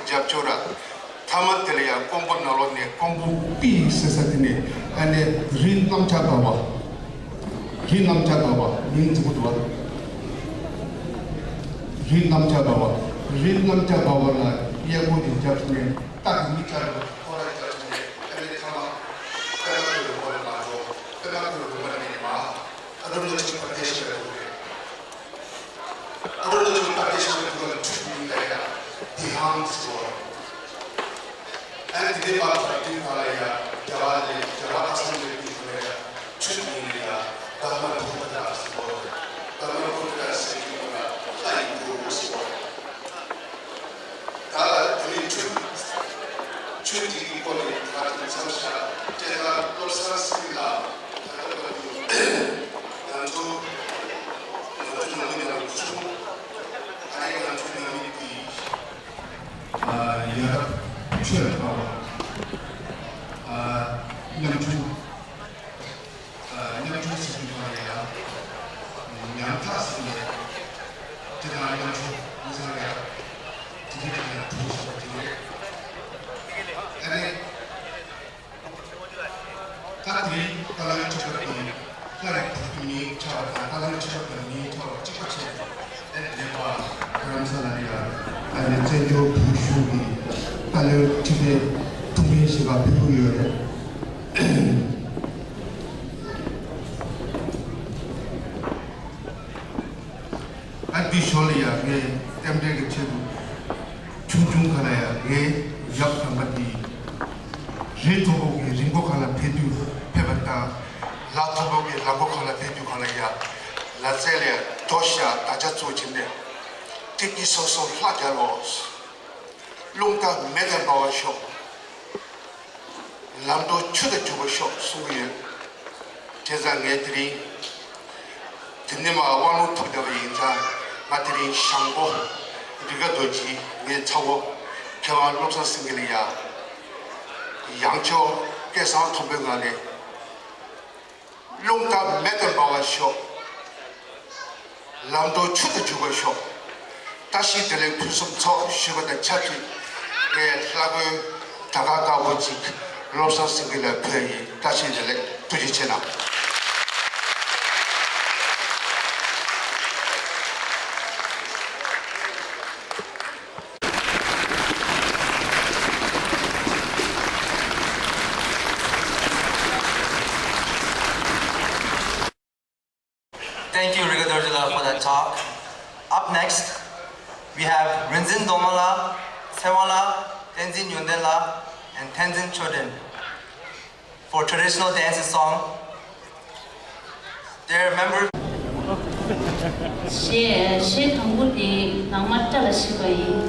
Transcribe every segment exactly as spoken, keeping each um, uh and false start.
རྒྱབ་སྐྱོར་ར། ཐ་མ་དེ་ལ་ཡང་ཀོང་པོ་ནང་ལོགས་ནས་ཀོང་པོ་པི་ཟེར་ས་དེ་ནས་ཨ་ནི་རི་གནམ་ལྕགས་འབར་བ། རི་གནམ་ལྕགས་འབར་བ་མིང་རྫིག་པོ་འདུག་བ། རི་གནམ་ལྕགས་འབར་བ། རི་གནམ་ལྕགས་འབར་བ་ལ་གཡས་སྐོར་གྱི་རྒྱབ་ནས་སྟག་གི་མི་ལྕགས་འབར་བ་ཁོ་ར་རྒྱབ་ནས་ཨ་ནི་ཐ་མ་པད་མ་ཁོལ་གྱི་སྐོར་ལ་མ་འགྲོ། པད་མ་ཁོལ་གྱི་སྐོར་ལ་ནས་མ་ཨ་རུ་ན་ཅལ་པར་དེ་ཤི་ལ་འགྲོ་རེད། ཨ་རུ་ན་ཅལ་པར་དེ་ཤི་ལ་འགྲོ་བའི་ཁྲུས་མིང་ལ་ཡ་དི་ཧང་ཟེར་བ། ཨ་ནི་དེ་ནས་མར་བར་དུས་གང་ལ་ཡ་རྒྱ་གར་ལས་རྒྱ་གར་ཨ་སམ་ལས་དེ་གང་ལ་ཡ་ཁྲུས་མིང་ལ་ཡ་དྷརྨ་པུ་ཏྲ་ཟེར་བ། དྷརྨ་པུ་ཏྲ་ཟེར་གྱི་ཡོད་ལ་ལྷ་ཡི་གུ་རུ་ཟེར་བ། ད་དེ་ནས་ཆོས་ཆོས་འདི་གི་སྐོར་ནས་ང་ཚོ་མཚམས་བཞག་དེ་ལ་བློ་བཟང་སེང་གེ་ལགས་ད་ལྟ་བར་དུ་ང་ཚོ་ང་ཚོ་ནང་མི་ནང་ཆུང་ཨ་ནི་ང་ཚོ་ནང་མི་དེ་ཡ་རབས་ཆོས་ལ་དགའ་བ་མཉམ་ཆུང་། མཉམ་དུ་ཟེར་དུས་ང་ཡང་ཉམ་ཐག་ཟེར་ནས་དེ་དང་མཉམ་དུ་མི་ཚང་ཡང་དེ་རིང་ཡང་གྲོགས་ཟེར་བ་དེ་རེད། ཨ་ནི་ད་དེ་རིང་ཏཱ་ལའི་ཁྲི་པ་དེ་སླར་ཡང་བོད་ཀྱི་མིང་ཆགས་པ་དང་ཏཱ་ལའི་ཁྲི་པ་དང་མིང་ཆགས་པ་གཅིག་པ་བྱས་ནས་ཨ་ནི་ལེགས་པ་རྒྱ་རམ་ས་ལ་ཡང་ཨ་ནི་བཙན་བྱོལ་བོད་གཞུང་གི་ཏཱ་ལའི་ཁྲི་པའི་ཐུགས་འགན་བཞེས་པ་ཕེབས་ཀྱི་ཡོད་རེད། ཨ་འདི་ཞོར་ལ་ཡང་ངས་རྟེན་འབྲེལ་གྱི་ཆེད་དུ་ཆུང་ཆུང་ག་ལ་ཡང་ངའི་ཡབ་དམ་པ་འདི་རི་མཐོ་པོ་གི་རི་མགོ་ག་ལ་ཕེབས་དུས་ཕེབས་པ་དང་ལ་མཐོ་པོ་གི་ལ་མགོ་ག་ལ་ཕེབས་དུས་ག་ལ་ཡང་ལ་རྩེ་ལ་ཡང་རྡོ་ཤ་དར་ཆ་ཚུགས་བྱིན་ནས་ཏིག་ཏིག་སོ་སོ་ལྷ་རྒྱལ་ལོ། རླུང་རྟ་མེ་དང་འབར་བར་ཤོག་ལམ་འགྲོ་ཆུ་དང་རྒྱུག་པར་ཤོག་གསུང་གི་ཡོད། བྱས་ཙང་ངས་དེ་རིང་དེ་ནས་མར་དབང་ལུང་ཐོབ་བསྡད་པ་ཡིན་ཙང་ང་དེ་རིང་ཞང་པོ་རི་དགའ་རྡོ་རྗེ་ངའི་ཚ་བོ་མཁས་དབང་བློ་བཟང་སེང་གེ་ལ་ཡ་ཡང་ཆོག་སྐལ་བཟང་མཐོན་པོའི་ངང་ནས། རླུང་རྟ་མེ་དང་འབར་བར་ཤོག་ལམ་འགྲོ་ཆུ་དང་རྒྱུག་པར་ཤོག་བཀྲ་ཤིས་བདེ་ལེགས་ཕུན་སུམ་ཚོགས་ཞུས་པ་དང་ཆབས་ཅིག་ངས་ལྷ་མགོན་དར་དཀར་དཀར་པོ་གཅིག་བློ་བཟང་སེང་གེ་ལ་ཕུལ་ཡིན། བཀྲ་ཤིས་བདེ་ལེགས། ཐུགས་རྗེ་ཆེ་གནང་། Thank you, Riga Dorjila, for that talk. Up next, we have Rinzin Domala, Sewala, Tenzin Yondela, and Tenzin Choden for traditional dance and song. Dear members, གཞས་གཞས་དང་པོ་དེ་ནང་མ་སྐྲ་ལ་བཤད་པ་ཡིན།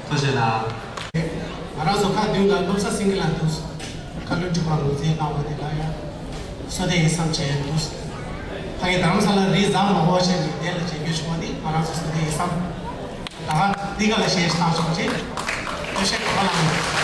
ཐུགས་རྗེ་གནང་། ང་རང་ཚོ་ཁ་བདུན་ལ་སློབ་གསར་སིང་གི་ལ་འདུག་བཀའ་བློན་ཁྲི་པ་ངོས་འཛིན་གནང་བ་དེ་ལ་ཡང་བསོད་བདེ་ཡིན་བསམ་བྱས་འདུག་ཕ་གི་རྡ་རམ་ས་ལ་རི་རྫོང་མ་འོ་ཆེན་གྱི་དེ་ལ་བྱེད་རྒྱུ་བྱུང་བ་དེ་ང་རང་ཚོ་བསོད་བདེ་ཡིན་བསམ། ད་ག་འདི་ག་ལ་ཞེས་བཏང་ཆོག་ཅིག་ཐུགས་རྗེ་གནང་།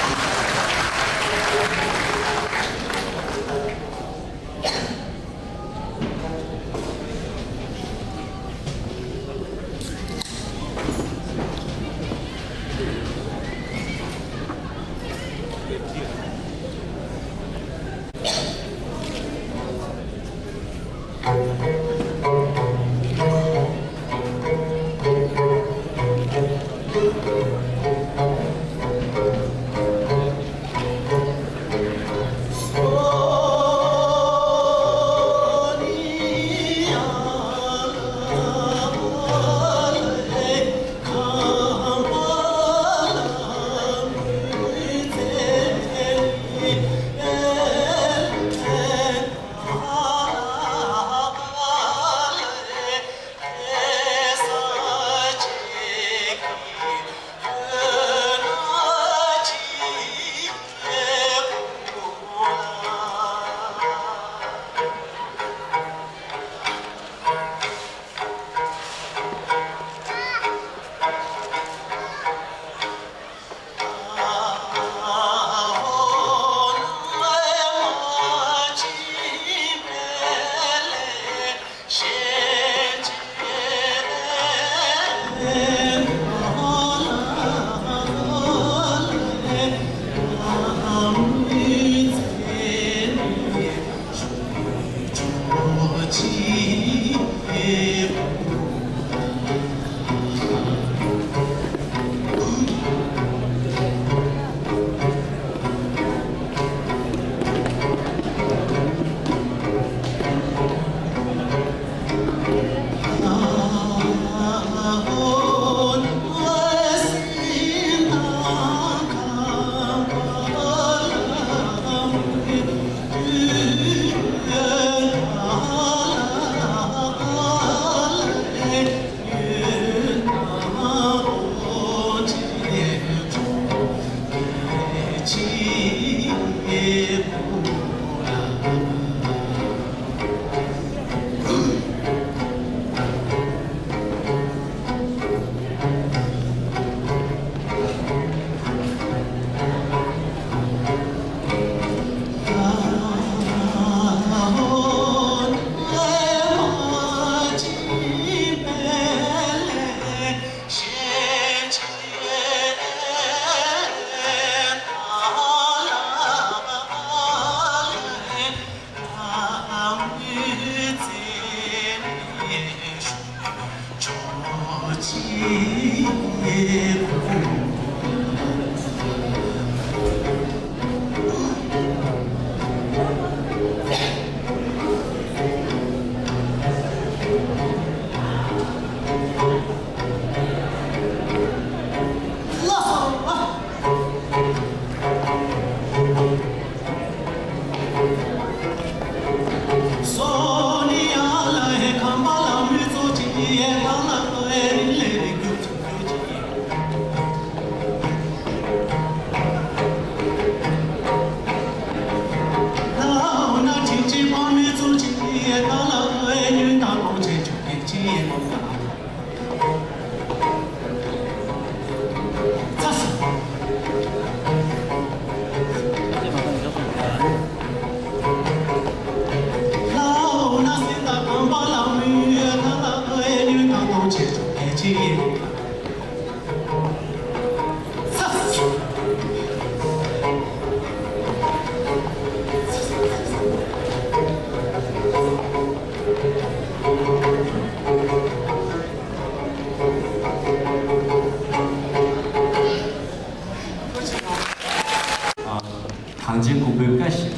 གངས་ཅན་ཀོང་པོའི་བཀའ་བཞིན།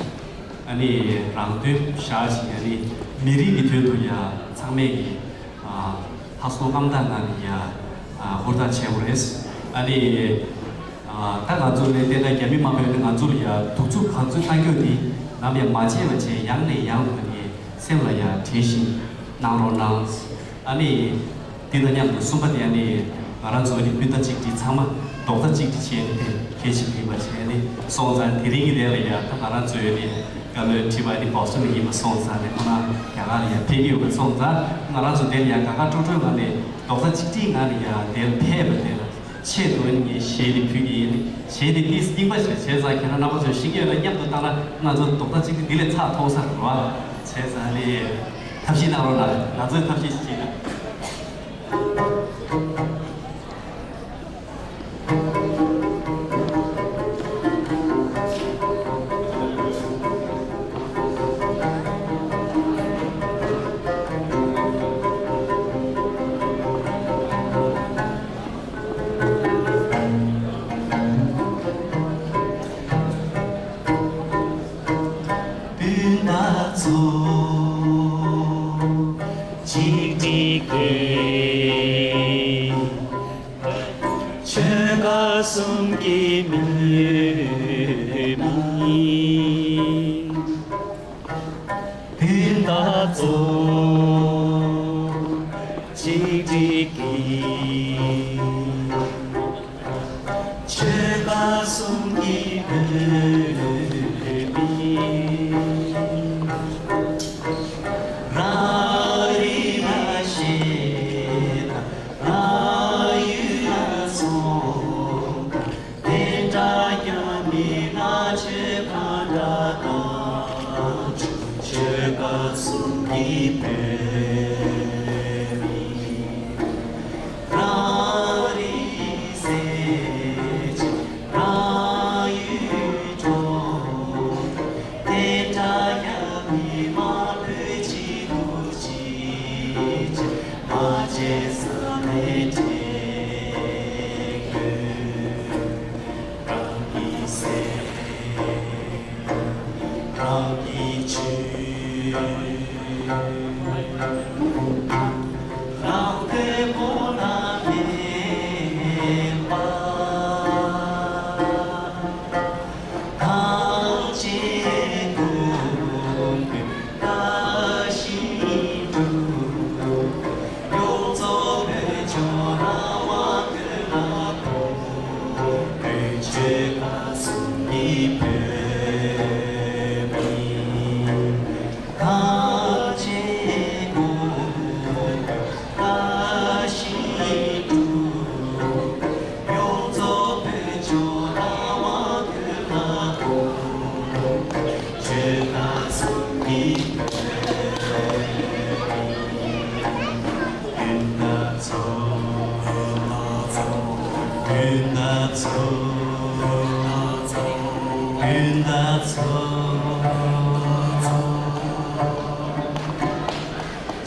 ཨ་ནི་རང་དོན་བཞག་ཅིང་ཨ་ནི་མི་རིགས་ཀྱི་དོན་དུ་ཡ་ཚང་མས་ཀྱི་ཨ་ལྷག་བསམ་རྣམ་དག་ངང་ནས་ཡ་ཨ་ཧུར་ཐག་བྱེད་དགོས་རེད། ཨ་ནི་ཨ་ད་ང་ཚོ་ནས་བལྟས་ན་རྒྱ་མི་དམག་དཔོན་ནི་ང་ཚོ་ལ་ཡ་གདུག་རྩུབ་ག་ཚོད་བཏང་རྒྱུ་དེ་ནམ་ཡང་མ་བརྗེད་པ་བྱས་ཡང་ནས་ཡང་དུ་ནས་སེམས་ལ་ཡ་དྲན་བཞིན་གནང་རོགས་གནང་། ཨ་ནི། འདི་དང་མཉམ་དུ་གསུམ་པ་དེ་ནི་ང་རང་ཚོའི་ནི་སྤུན་ཟླ་གཅིག་སྒྲིལ་ཚང་མ་རྡོག་རྩ་གཅིག་སྒྲིལ་བྱས་ནས་གལ་ཆེན་པོ་ཡིན་པ་བྱས་ནས་སོང་ཙང་དེ་རིང་གི་ལས་ལ་ཡ་ད་ང་རང་ཚོའི་ནི་བཀའ་བློན་ཁྲི་པ་ནི་བོ་སི་ཊོན་ནས་ཡིན་པ་སོང་ཙང་ནི་ཁོ་རང་རྒྱ་གར་ལ་ཡ་ཕེབས་ཀྱི་ཡོད་པ་སོང་ཙང་ང་རང་ཚོ་དེ་ལ་ཡ་དགའ་དགའ་སྤྲོ་སྤྲོའི་ངང་ནས་རྡོག་རྩ་གཅིག་སྒྲིལ་ངང་ནས་ཡ་དེར་ཕེབས་པ་དེ་ལ་ཆེད་དུ་ནི་ངས་ཞལ་འདི་ཕུལ་གྱི་ཡིན། ཞལ་འདི་ཏིས་རྙིང་པ་ཞིག་བྱས་ཙང་ཁྱེད་རང་རྣམ་པ་ཚོས་ཤེས་ཀྱི་ཡོད་ན་མཉམ་དུ་བཏང་ན་ང་ཚོ་རྡོག་རྩ་གཅིག་སྒྲིལ་འདི་ལས་ཚགས་མཐོང་ས་རེད་བ། བྱས་ཙང་ནི་ཐབས་ཤེས་གནང་རོགས་གནང་། ང་ཚོས་ཐབས་ཤེས་ཤིག་བྱེད་ན། སྤུན་ཟླ་ཚོ། གཅིག་སྒྲིལ་གྱིས་ཆོལ་ཁ་གསུམ་གྱི་མི་མིན། སྤུན་ཟླ་ཚོ། གཅིག་སྒྲིལ་གྱིས། ཆོལ་ཁ་གསུམ་གྱི་བོད་མི། རང་རིགས་ལ་ཞེ་དྲག་རང་ཡུལ་ལ་སོང་དང་། དེ་འདྲ་རྒྱ་མི་ང་ཆོས་གང་འདྲ་དང་ཆོལ་ཁ་གསུམ་གྱི་བོད་མི། རང་རིགས་སེམས་ཅན་རང་ཡུལ་སྐྱོང་། དེ་འདྲ་རྒྱ་མི་དམག་བོད་སྤྱི་ཐུབ་ཅིག་མ་བྱེད་ས་ནས་དྲན་དགོས། རང་གི་སེམས། རང་གི་ཆོས། རང་བདེ་མོ་ན་མེད་པ། ཐམས་ཅད་ཀུན་ཏུ་བཀའ་བཞིན་སྒྲུབ། ཡོངས་རྫོགས་བོད་ལྗོངས་རང་དབང་ཀུན་ལ་གོ། བོད་ཆོལ་ཁ་གསུམ་གྱི་བོད་མི། ཐམས་ཅད་ཀུན་ཏུ་བཀའ་བཞིན་སྒྲུབ། ཡོངས་རྫོགས་བོད་ལྗོངས་རང་དབང་ཀུན་ལ་གོ། ཆོལ་ཁ་གསུམ་གྱི་བོད་མི། སྤུན་ཟླ་ཚོ། སྤུན་ཟླ་ཚོ། སྤུན་ཟླ་ཚོ།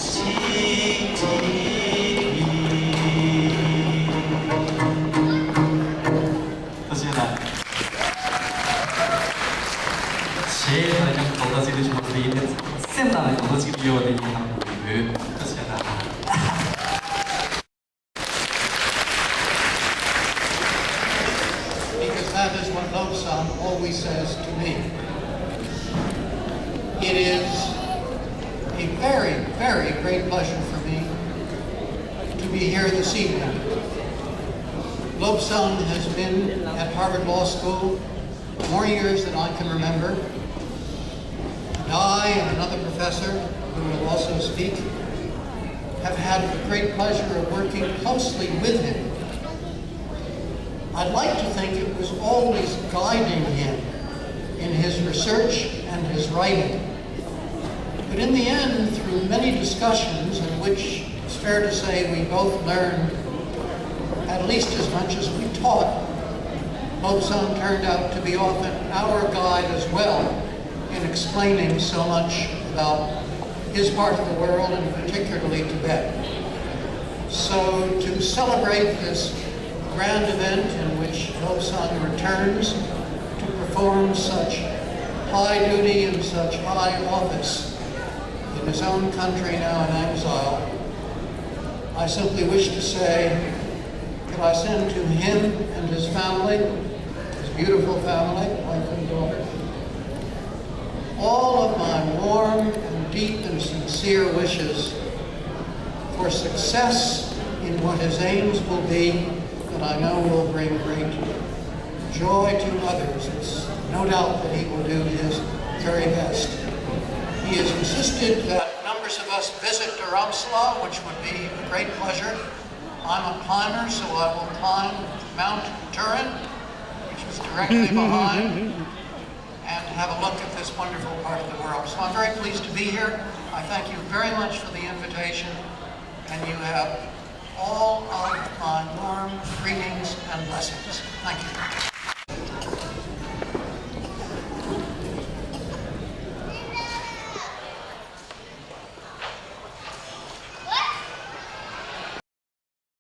གཅིག་སྒྲིལ། ཐུགས་རྗེ་གནང་། བྱས་ཙང་ཀྱང་རྡོག་རྩ་གཅིག་སྒྲིལ་བྱུང་བ་དེ་ཡིན་ཏེ། སེམས་ནང་ནས་རྡོག་རྩ་གཅིག་སྒྲིལ་ཡོད་པ་དེ་ཡིན་ནམ་ཡོད། ཐུགས་རྗེ་གནང་། Because that is what Lobsang always says to me. It is a very, very great pleasure for me to be here this evening. Lobsang has been at Harvard Law School more years than I can remember. And I and another professor, who will also speak, have had the great pleasure of working closely with him. I'd like to think it was always guiding him in his research and his writing. But in the end, through many discussions in which it's fair to say we both learned at least as much as we taught, Lobsang turned out to be often our guide as well in explaining so much about his part of the world and particularly Tibet. So to celebrate this grand event in which Lobsang returns to perform such high duty in such high office in his own country, now in exile, I simply wish to say that I send to him and his family, his beautiful family, wife and daughter, all of my warm and deep and sincere wishes for success in what his aims will be, that I know will bring great joy to others. It's no doubt that he will do his very best. He has insisted that numbers of us visit Dharamsala, which would be a great pleasure. I'm a climber, so I will climb Mount Turin, which is directly behind, and have a look at this wonderful part of the world. So I'm very pleased to be here. I thank you very much for the invitation, and you have all of my warm greetings and blessings. Thank you.